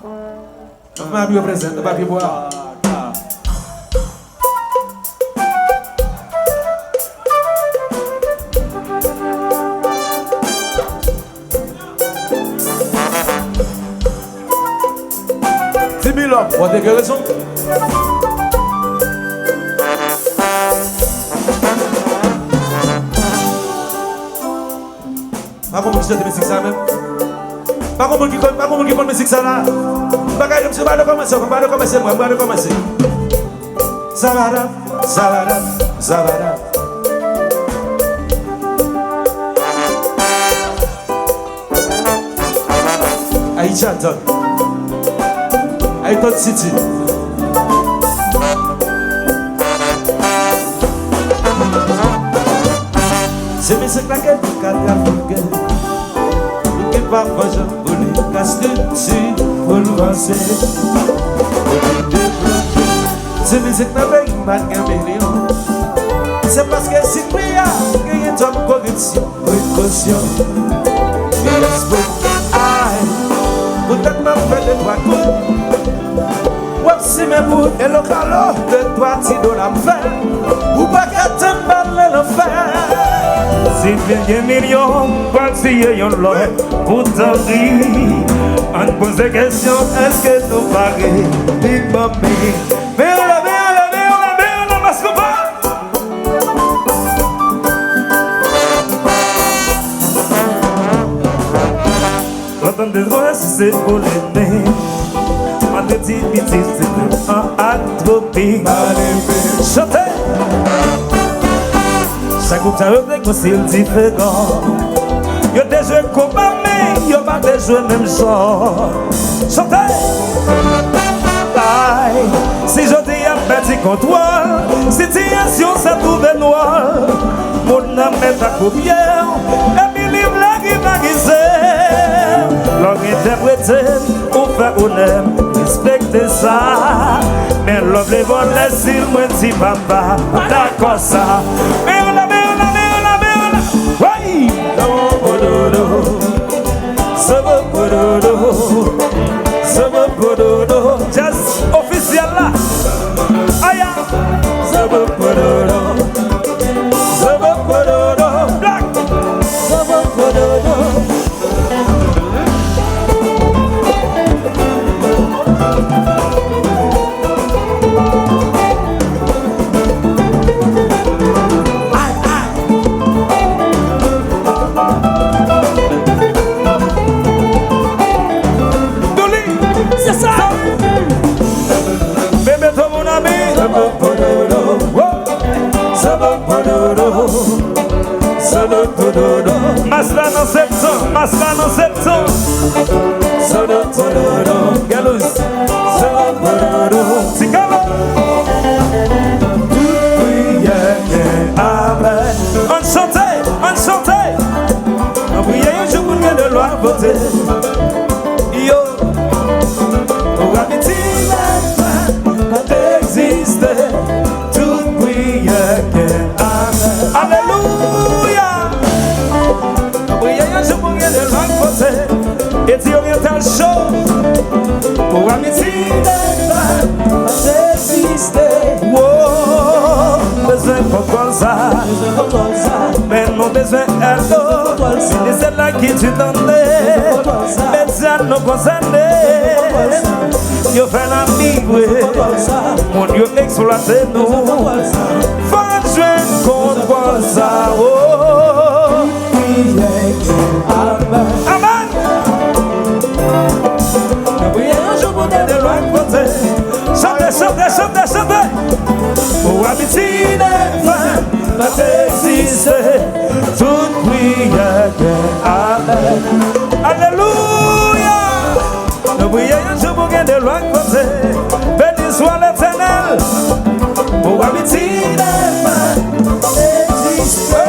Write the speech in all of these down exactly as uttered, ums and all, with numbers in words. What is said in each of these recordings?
Mami yo prezan, nan papye bwa. Dimilòm, ou te gen rezon. Pa gon moun ki chante mizik sa menm. Pa gon moun ki konn, pa gon moun ki konn mizik sa la. M pa ka, m pa ka rekòmanse, m pa ka rekòmanse mwen, m pa ka rekòmanse. Zabadab, zabadab, zabadab. Ay Jadon. Ay Ton Titi. Se mizik la ke nou ka trafike. Pou ke pa fè jan pou li ka estrikti pou l vanse. Pou li devlope. Se mizik nan peyi m pa t gen milyon. Se paske si peyi a genyen dòm koripsyon, prekosyon. Respè. Ay, poutèt m ap fè de twa kout. W ap simen pou elokalo, de twa ti dola m fè. Ou pa ka tann bal nan lanfè. Si te gen milyon, pral tiye yon lòt pou tanri. Ann poze kesyon, èske nou pare? Big Bambi. Men la, men la, men la, men la, mas konpa. Antann de zwa si se pou lennen. Mande ti piti se an ak tropik. Chante. Chak gwoup sa yo te gon stil diferan. Yo te jwe konpa men yo pa te jwe menm jan. Chante. Ay, si jodi a m pèdi kontwòl, sitiyasyon sa twouve nwòl. Moun nan mèt ak kopye w, epi li vle rivalize. Lè w entèprete m, ou fè onè m, respekte sa. Men lè w vle vòlè stil mwen, ti papa, pa dakò sa. Men la, men la, men la, men la. Woy! Sobo pododo, sobo pododo, sobo pododo. Jazz ofisyèl la. Aya! Zobo pododo, zobo pododo, black. Zobo pododo. Ay, ay. Douli, se sa. Bebeto, mon ami. Sobo pododo. Wo. Sobo pododo. Sobo pododo. Mas la nan septan, mas la nan septan. Sobo pododo. Galouz. Sobo pododo. Ti kalo. Tout priyè gen amèn. Ann chante, ann chante. Ann priye yon jou pou n gen de lwa vote. Yo. Ou ap di lèfè pa t egziste. Tout priyè gen amèn. Alelouya. Ann priye yon jou pou n gen de lwa vote. Eti Oryantal Show. Pou Amiti Dènva pa t egziste. Wo, bezwen kontwòl sa. Men nou bezwen èd nou. Ministè la ki di tande. Medya nou konsène. Yo fè n ap migre. Moun yo eksplwate nou. Fò n jwenn kontwòl sa. Wo. Amèn. Amèn. Nan priyè yon jou pou tande lwa k pote. Chante, chante, chante, chante. Pou Amiti Dènva pa t egziste. Tout priyè gen amèn. Alelouya. Nou priye yon jou pou gen de lwa k pote. Beni swa Letènèl. Pou Amiti Dènva egziste.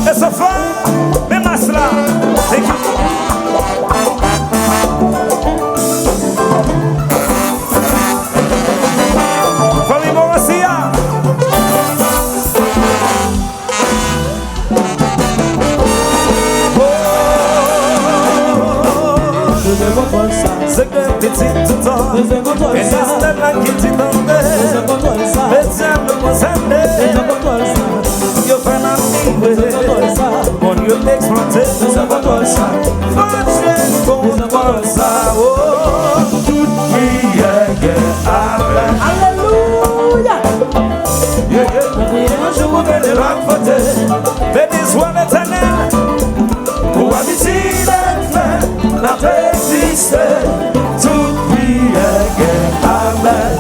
E so fò, men mas la. Thank you. Fanmi Moransi a. Oh, Se ke pitit toutan. E se stèl la ki di tande. Medyab yo konsène. Yo fè n ap vibre. Moun yo eksplante. Fò Dye kontwòl sa. Oh, tout priyè gen apèl. Alelouya. Yeah, yeah. Mwen priye yon jou pou gade lwa k pote. Beni zwa Letènèl. Pou abitid fè n ap egziste. Tout priyè gen apèl.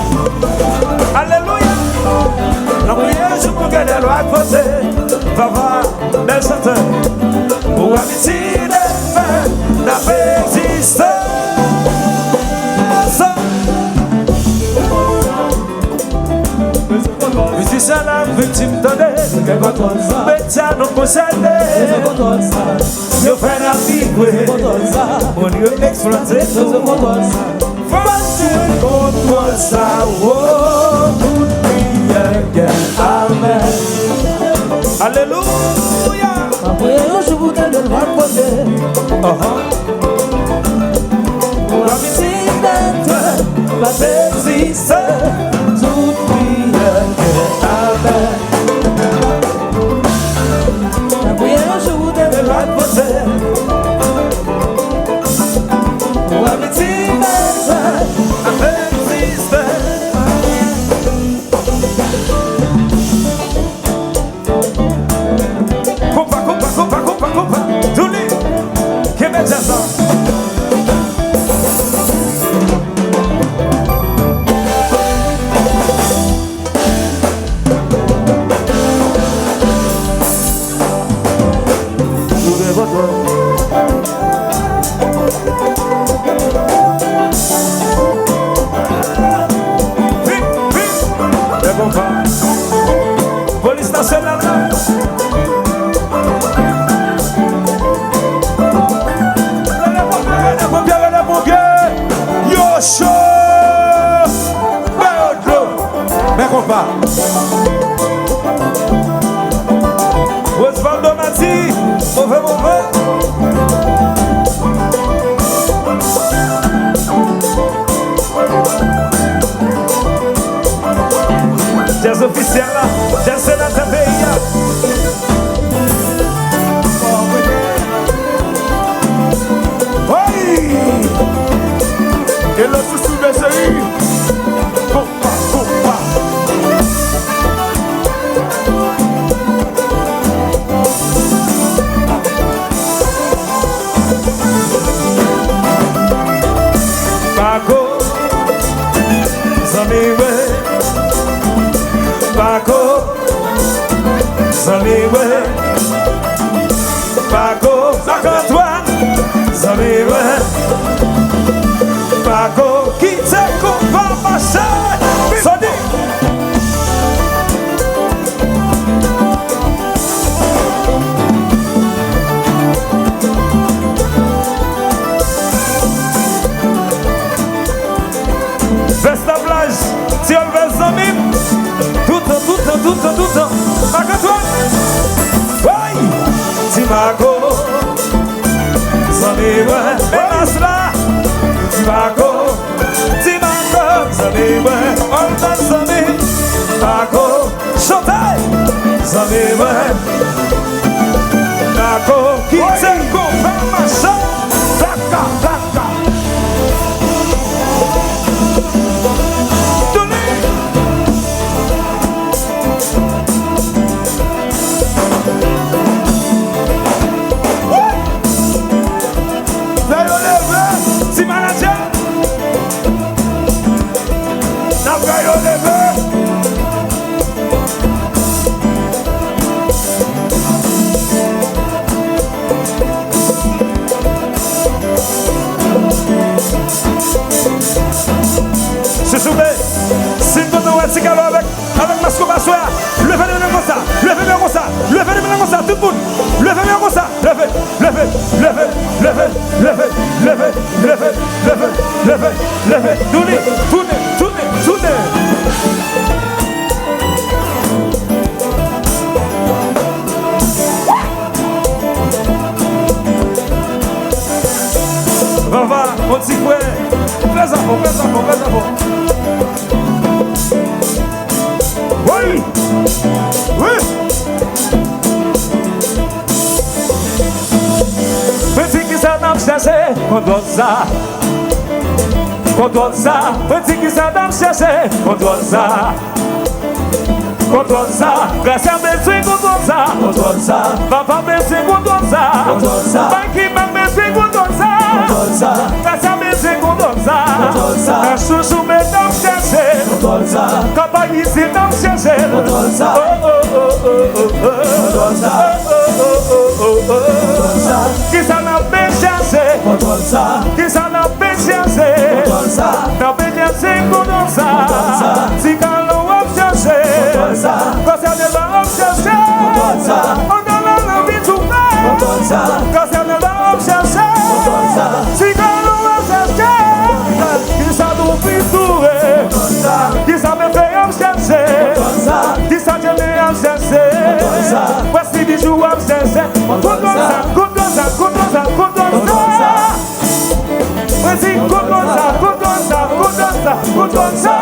Alelouya. Nan priyè jou pou gade lwa k pote. Papa, bèl chantè. Pou abitid fè n ap egziste. Mizisyen la viktim tande. Medya nou konsène. Yo fè n ap vibre. Moun yo eksplante nou. Fò Dye kontwòl sa. Oh, tout priyè gen apèl. Alelouya. Mwen priye yon jou pou tande lwa k pote. Aha. Pou abitid fè n ap egziste. Tout priyè gen apèl. Mwen priye yon jou pou tande lwa k pote. Pou abitid fè n ap egziste. Konpa, konpa, konpa, konpa, konpa. Douli. Kenbe djaz la. Douli, konpa. Vin, vin. Lè konpa. Polis nasyonal la. Rele ponpye, rele ponpye, rele ponpye. Yo cho. Ba yo dlo. Men konpa. Osvaldo Mati, move mouvman. Djaz ofisyèl la, djaz senatè peyi a. Woy! E lè sou sou mesye wi. Konpa, konpa. Pako, zanmi mwen. Pako, zanmi mwen. Pako, Marc Antoine, zanmi mwen. Pako, kite konpa mache. Sòti. Vès nan plaj, ti Elvis zanmi m. Toutan, toutan, toutan, toutan. Marc Antoine. Woy! Ti Marco, zanmi mwen. Menas la. Ti Marco, ti Marco, zanmi mwen. Olmèt zanmi. Marco, chante. Zanmi mwen. Marco, kite konpa mache. Plaka, plaka. Tounen. Fè yo leve, ti manadjè. N ap fè yo leve. Sousoube, si m kontan wè ti Kalo avèk, avèk mas konpa aswè a, leve men nou konsa, leve men konsa, leve men nou konsa, tout moun, leve men konsa, leve, leve, leve, tounen, tounen, tounen, tounen. Vava, Mon ti frè, trè fò, trè fò, trè fò. Wi! Wi! Mwen di kisa n ap chèche, kontwòl sa. Kontwòl sa. Mwen di kisa n ap chèche, kontwòl sa. Kontwòl sa, Grasya bezwen kontwòl sa. Kontwòl sa, Papa bezwen kontwòl sa. Kontwòl sa, Baky Mac bezwen kontwòl sa. Kontwòl sa, Grasya bezwen kontwòl sa. Kontwòl sa, Chouchou met ap chèche. Kontwòl sa, Kapayisi t ap chèche. Kontwòl sa, oh, oh, oh, oh, oh, oh. Kontwòl sa, oh, oh, oh, oh, oh, oh. Kontwòl sa, kisa n ap chèche? Kontwòl sa, kisa n ap chèche? Kontwòl sa, n ap chèche kontwòl sa. Kontwòl sa, Ti Kalo ap chèche. Kontwòl sa, Grasya Delva ap chèche. Kontwòl sa, Andala nan Bidjou. Kontwòl sa, Grasya Delva ap chèche. Kontwòl sa, Ti Kalo ap chèche. Kisa nou vin tou e? Kisa Pepe ap chèche? Kisa Djene ap chèche? Wesly Bijou ap chèche? Kontwòl sa, kontwòl sa, kontwòl sa, kontwòl sa. Mwen di kontwòl sa, kontwòl sa, kontwòl sa, kontwòl sa.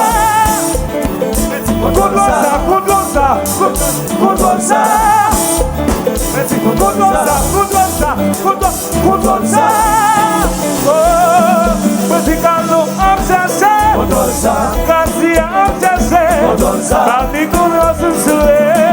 Kontwòl sa, kontwòl sa, kontwòl sa. Mwen di kontwòl sa, kontwòl sa, kontwòl, kontwòl sa. Oh, mwen di Kalo ap chèche. Kontwòl sa, Grasya ap chèche. Kontwòl sa, Baky kontwòl sou sou.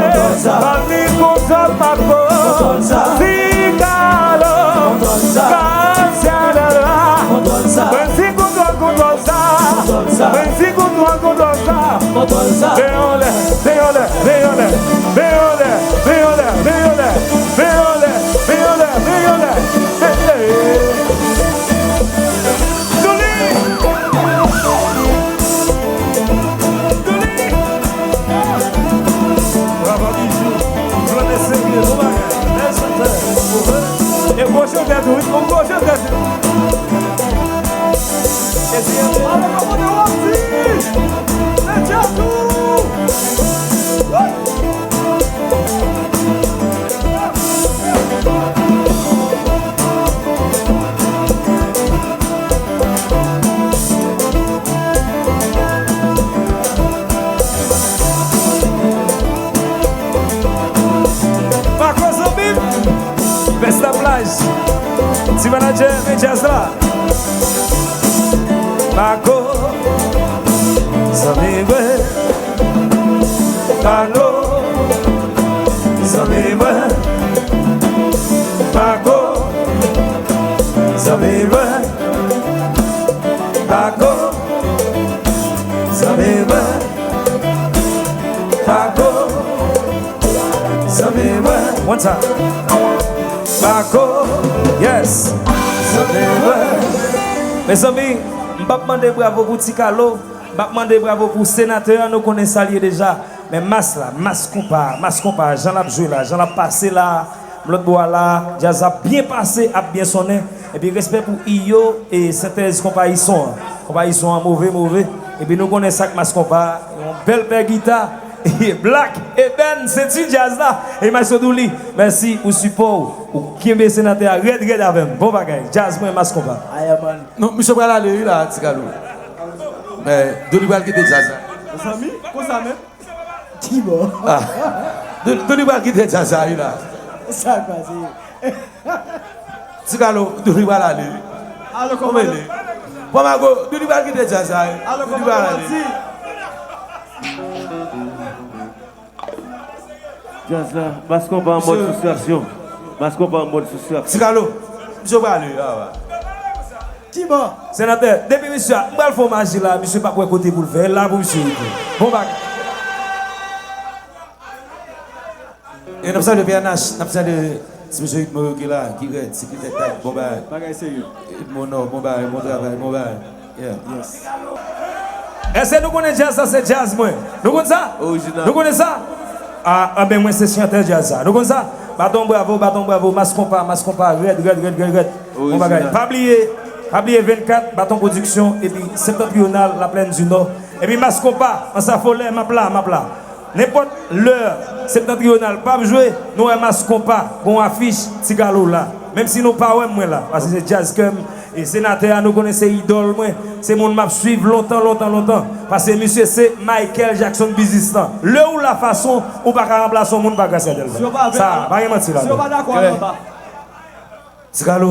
Kontwòl sa, Baky kontwòl Pako. Kontwòl sa, Ti Kalo. Kontwòl sa, Grasya Delva. Kontwòl sa, mwen di kontwòl, kontwòl sa. Kontwòl sa, mwen di kontwòl, kontwòl sa. Kontwòl sa. Veye anlè, veye anlè, veye anlè, veye anlè, veye anlè, veye anlè, veye anlè, veye anlè, veye anlè. Hey, hey. Douli! Douli! Bravo, Bijou. Flannè serye, bon bagay. Bèl chantè. E gwo chantè tou, wi. Yon gwo chantè tou. E si, ale, kòmande w ap di. Se djaz ou. Hey! Pako zanmi m, Vesta Plaj, ti manadjè, men djaz la. Pako, zanmi mwen. Pako, zanmi mwen. Pako, zanmi mwen. Pako, zanmi mwen. Pako, zanmi mwen. One time. Pako, yes. Zanmi mwen. Mezanmi, m p ap mande bravo pou Ti Kalo. M ap mande bravo pou senatè a, nou konnen sa l ye deja. Men mas la, mas konpa, mas konpa, jan l ap jwe la, jan l ap pase la, lòt bò a la, djaz ap byen pase, ap byen sonnen. Epi respè pou Iyo e Sentèz konpayi son an. Konpayi son an move, move. Epi nou konnen sa k mas konpa, yon bèl pè gita. Black Eben, senti djaz la. E Maestro Douli, mèsi pou sipò w. Ou kenbe senatè a rèd, rèd avè m. Bon bagay. Djaz mwen, mas konpa. Aya, man. Non, misye pral ale wi la, Ti Kalo. Men, Douli pral kite djaz la. Mezanmi, konsa menm? Kibò? Ah. Douli, Douli pral kite djaz la wi la. Sa k pase? Ti Kalo, Douli pral ale wi. Alo, kòman? Pran mago, Douli pral kite djaz la wi. Alo, Douli pral ale. Djaz la, mas konpa an mòd soustraksyon. Mas konpa an mòd soustraksyon. Ti Kalo, misye prale, ah, ouais. Kibò? Senatè, depi misye a, m pral fè yon maji la, misye p ap wè kote pou l fè, la pou misye rete. Bon bagay. E n ap salye P N H, n ap salye ti mesye Ritmo yo ki la, ki rèd, sekretè Tag, bon bagay. Bagay serye. Ritmo Nò, bon bagay, bon travay, bon bagay. Yeah. Yes. Èske nou konnen djaz sa se djaz mwen? Nou konn sa? Orijinal. Nou konnen sa? Ah, anben mwen se chantè djaz sa. Nou konn sa? Baton bravo, baton bravo, mas konpa, mas konpa, rèd, rèd, rèd, rèd, rèd. Bon bagay. Orijinal. Pa bliye, pa bliye vennkat, Baton Pwodiksyon, epi Septantriyonal, Laplèn di Nò. Epi mas konpa, an sa folè, m ap la, m ap la. Nenpòt lè Septantriyonal p ap jwe, nou wè mas konpa, gon afich, Ti Kalo la. Menm si nou pa wè m, mwen la, paske se djaz kè m, E senatè a, nou konnen se idòl mwen, se moun m ap swiv lontan, lontan, lontan. Paske misye se Michael Jackson biznis lan. Lè ou la fason, ou pa ka ranplase yon moun pa Gracia Delva. Sa, pa gen manti ladan. Ti Kalo,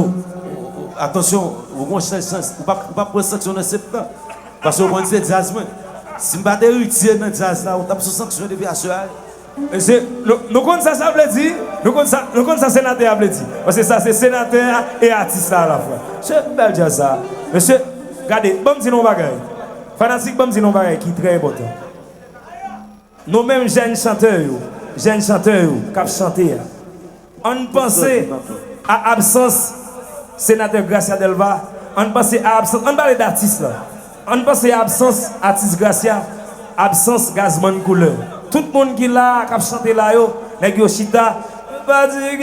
atansyon, ou gon chans, chans, ou p ap, ou p ap pran sanksyon nan septan. Paske ou konn se djaz mwen. Si m pa te ritye nan djaz la, ou t ap sou sanksyon depi aswè a. Mesye, nou, nou konn sa sa vle di? Nou konn sa, nou konn sa senatè a vle di? Paske sa se senatè a e atis la alafwa. Se bèl djaz sa. Mesye, gade, ban m di nou yon bagay. Fanatik, ban m di nou yon bagay ki trè enpòtan. Nou menm jèn chantè yo, jèn chantè yo k ap chante a, ann panse a absans senatè Gracia Delva, ann panse a absans, ann pale d atis la, ann panse a absans atis Gracia, absans Gazman Koulè. Tout moun ki la a k ap chante la yo, nèg yo chita, pa di,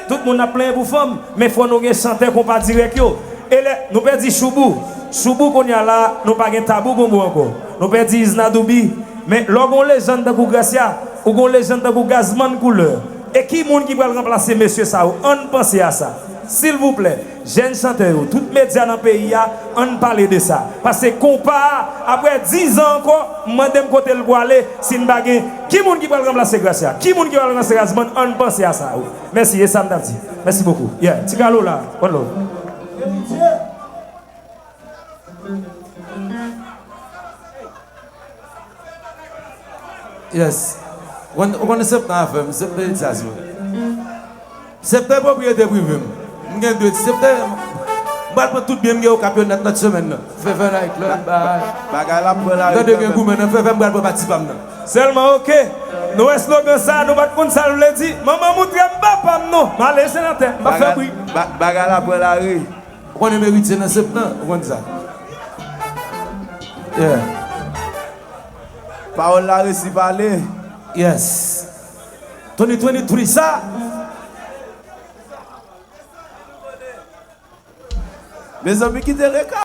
tout moun ap plenyen pou fanm, men fò nou gen chantè konpa dirèk yo. E lè nou pèdi Choubou, Choubou kounye a la, nou pa gen Tabou Gonbo ankò. Nou pèdi Isna Doubi, men lè w gen yon lejann tankou Gracia, ou gen yon lejann tankou Gazman Koulè. E ki moun ki pral ranplase mesye sa yo? Ann panse a sa. Silvouplè, jèn chantè yo, tout medya nan peyi a, ann pale de sa. Paske konpa a, apre diz an ankò, m mande m kote l pwale, si n pa gen. Ki moun ki pral ranplase Gracia? Ki moun ki pral ranplase Gazman? Ann panse a sa yo. Mèsi, e sa m t ap di. Mèsi bokou. Yeah, Ti Kalo la. One love. Yes. Ou konn, ou konn septan afè m, septan e djaz mwen. Septan e pwopriyete prive m. M gen de septan, m pral pran tout byen m gen Okap yo nèt lòt semèn nan. Fè fè night club, bay. Bagay la pran la. Tande gen goumen nan fè fè m pral pran pati pa m nan. Sèlman, oke. Nou wè slogan sa, nou pa t konn sa l vle di. Manman moutre m papa m non. M ale senatè, m pa fè bri. Bagay la pran la ri. Ou konnen m eritye nan septan, ou konn sa. Yeah. Pawòl la resi pale. Yes. Twenty twenty-three sa. Mezanmi, kite reka.